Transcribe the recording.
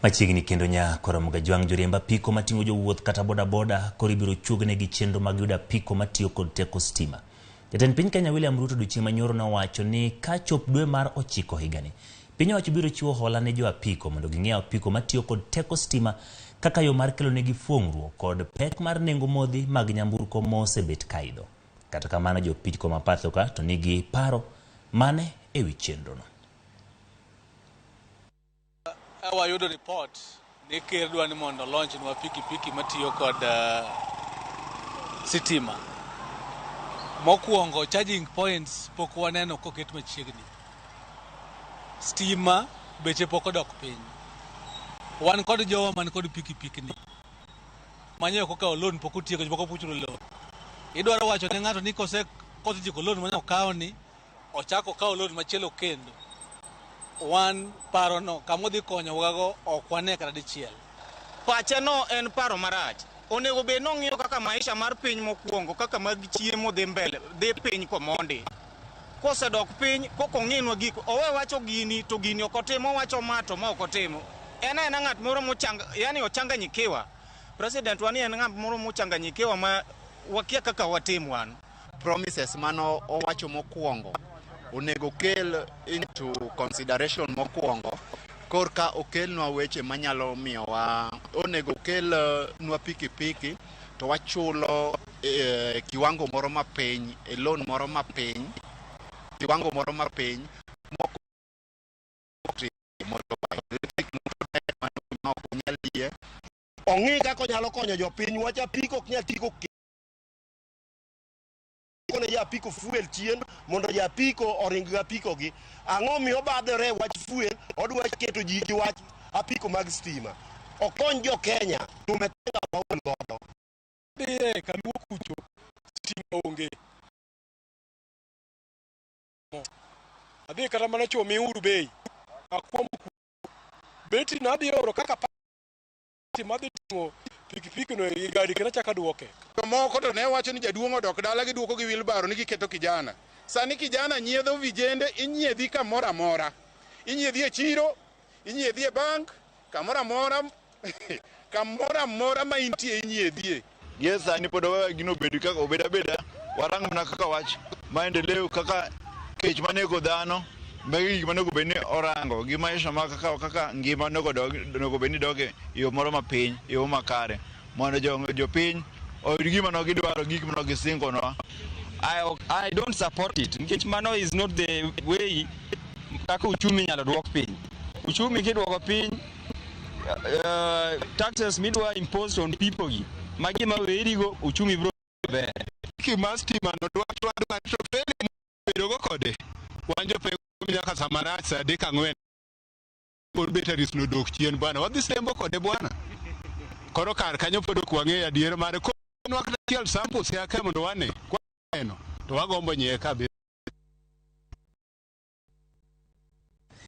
Machiegni kendo nya Koromoga Jwang' joriemb apiko mating'o jowuoth kata bodaboda koro ibiro chuognegi chenro mag yudo apiko matiyo kod teko stima. Jatend piny Kenya William Ruto odiochieng' manyoro nowacho ni ka chop dwe mar ochiko higani, piny owacho biro chiwo hola ne jo apiko mondo ging'iew apiko matiyo kod teko stima kaka yo mar kelonegi fuong'ruok kod pek mar nengo modhi mag nyamburko mosebet kaidho. Kata kamano jo apiko ma pathoka to nigi paro mane e wi chenrono? Wayudo report ni ker dwa ni mondo launch nwa pikipiki matiyo kod sitima. Mokwongo, charging points pok waneno koket machiegni. Stima beche pok odok piny. Wan kod jowa man kod pikipiki ni. Manyo ok okawo loan, pok otieko, jomoko pok ochulo loan. Idwaro wacho ne ng'ato ni kose kosetieko loan manyo okawo ni ochako okawo loan machielo kendo. Wan parono kama odhi konyowago ok wane kata dichiel. Pache no en paro marach. Onego bed nong'iyo kaka maisha mar piny mokwongo, kaka mag chiemo dhi mbele, dhi piny komondi. Kosedok piny, koko ong'inwa gik, owe wacho gini to gini ok otimo, owacho ma to ma ok otimo. En aena ng'at moro mochang, yani ochanganyikiwa. President wa ni en ng'at moro mochanganyikiwa ma wakia kaka watim wan. Promises mano owacho mokwongo onego kel into consideration mokwongo korka okelnwa weche manyalo miyowa. Onego okelnwa pikipiki to wachulo kiwango moro mapiny e loan moro mapiny, kiwango moro mapiny mok motorbike ma ok onyal yie. Ong'i kaka onyalo konyo jopiny. Wach apiko ok nyal tiko kone ja apiko fuel chien mondo ja apiko oring gi apiko gi. Ang'o miyo obadhore e wach fuel? Odwa keto ji gi wach apiko mag stima. Okony jo Kenya tumetenga waol godo. Dhiye kaluo kucho, stima onge. Adhi kata mana chuo miuru bei akwom beti no adhi oro kaka pati madhi ting'o pikipiki no e gari kendo achako aduoke. Jomoko to ne wacho ni jaduong' odok dala, giduoko gi wheelbarrow ni giketo kijana. Sani kijana nyiedho vijende, inyiedhi kamoro amora. Inyiedhi e chiro, inyiedhi e bank, kamoro amora, kamoro amora ma intie inyiedhie. Gie sani pod waweyo gino obed kaka obed abeda, warang mana kaka wach maendeleo, kaka kech manego dhano, magi gik manego bed ni orango gi maisha ma kaka ngima onego bed ni dok e yo moro mapiny, e yo makare mondo jopiny oyud gima ne gidwaro, gik mane gisingonwa. I don't support it nikech mano is not the way kaka uchumi inyalo duok piny. Uchumi kiduoko piny, taxes midwa impose on people gi magi ma werigo, uchumi biro ber. Ki mar stima no dwa dwa to pele bedogo kode. Wan jopiny nyaka sama rach sa 3 4 pod batteries no dok chien bwana. Wadhi sembo kode bwana. Koro kar kanyo pod ok wang'eyo adier mare. Konwa kata achiel samples ya ka mondo wane. Kwaneno to wagombo nyiewe kabisa.